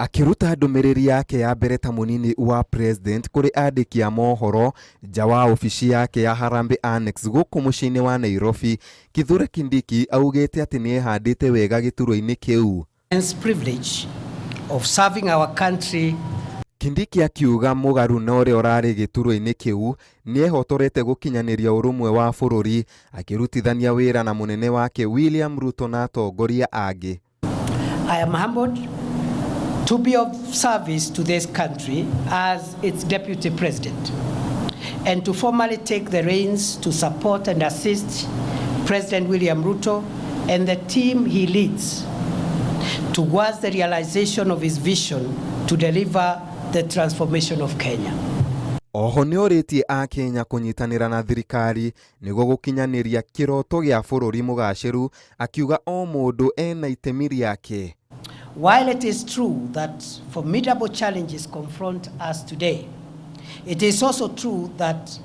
Akĩruta ndũmĩrĩri yake ya mbere ta mũnini wa president kũrĩ andĩki a mohoro nja wa obici yake ya Harambee Annex gũkũ mũciĩ-inĩ wa Nairobi, Kithure Kindiki augĩte atĩ nĩehandĩte wega gĩturwa-inĩ kĩu. Immense privilege of serving our country. Kindiki akiuga mũgarũ na ũrĩa ũrarĩ gĩturwa-inĩ kĩu nĩehotorete gũkinyanĩria ũrũmwe wa bũrũri akĩrutithania wĩra na mũnene wake William Ruto na atongoria angĩ. I am humbled to be of service to this country as its deputy president and to formally take the reins to support and assist President William Ruto and the team he leads towards the realization of his vision to deliver the transformation of Kenya. Oho nĩorĩtie akenya kũnyitanĩra na thirikari nĩguo gũkinyanĩria kĩroto gĩa bũrũri mũgacĩru, akiuga o mũndũ ena itemi rĩake. While it is true that formidable challenges confront us today, it is also true that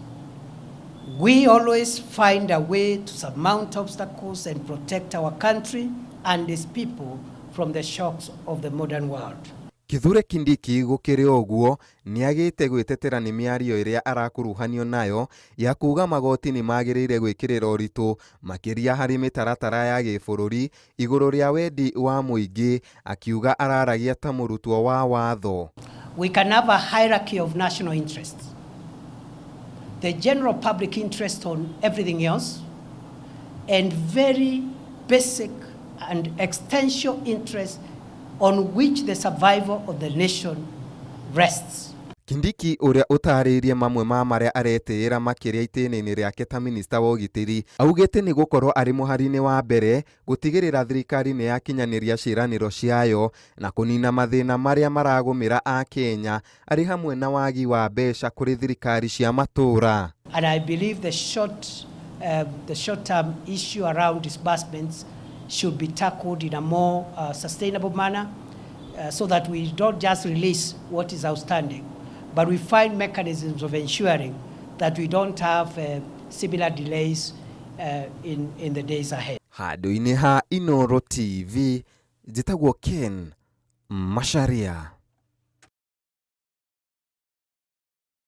we always find a way to surmount obstacles and protect our country and its people from the shocks of the modern world. Kithure Kindiki gũkĩrĩ ũguo nĩagĩte gwĩtetera nĩ mĩario ĩrĩa arakuruhanio nayo ya kuga magoti nĩmagĩrĩire gwĩkĩrĩra ũritũ makĩria harĩ mĩtaratara ya gĩbũrũri igũrũ rĩa wendi wa mũingĩ, akiuga araragia ta mũrutwo wa watho. We can have a hierarchy of national interests. The general public interest on everything else, and very basic and existential interests on which the survival of the nation rests. Kindiki ũrĩa ũtarĩirie mamwe ma marĩa aretĩĩra makĩria itĩna-inĩ rĩake ta minista wa ũgitĩri augĩte nĩ gũkorwo arĩ mũhari-inĩ wa mbere gũtigĩrĩra thirikari nĩ yakinyanĩria ciĩranĩro ciayo na kũnina mathĩna marĩa maragũmĩra akenya arĩ hamwe na wagi wa mbeca kũrĩ thirikari cia matũũra. And I believe the short-term issue around disbursements should be tackled in a more sustainable manner so that we don't just release what is outstanding, but we find mechanisms of ensuring that we don't have similar delays in the days ahead. Handũ-inĩ ha Inooro TV, njĩtagwo Ken Macharia.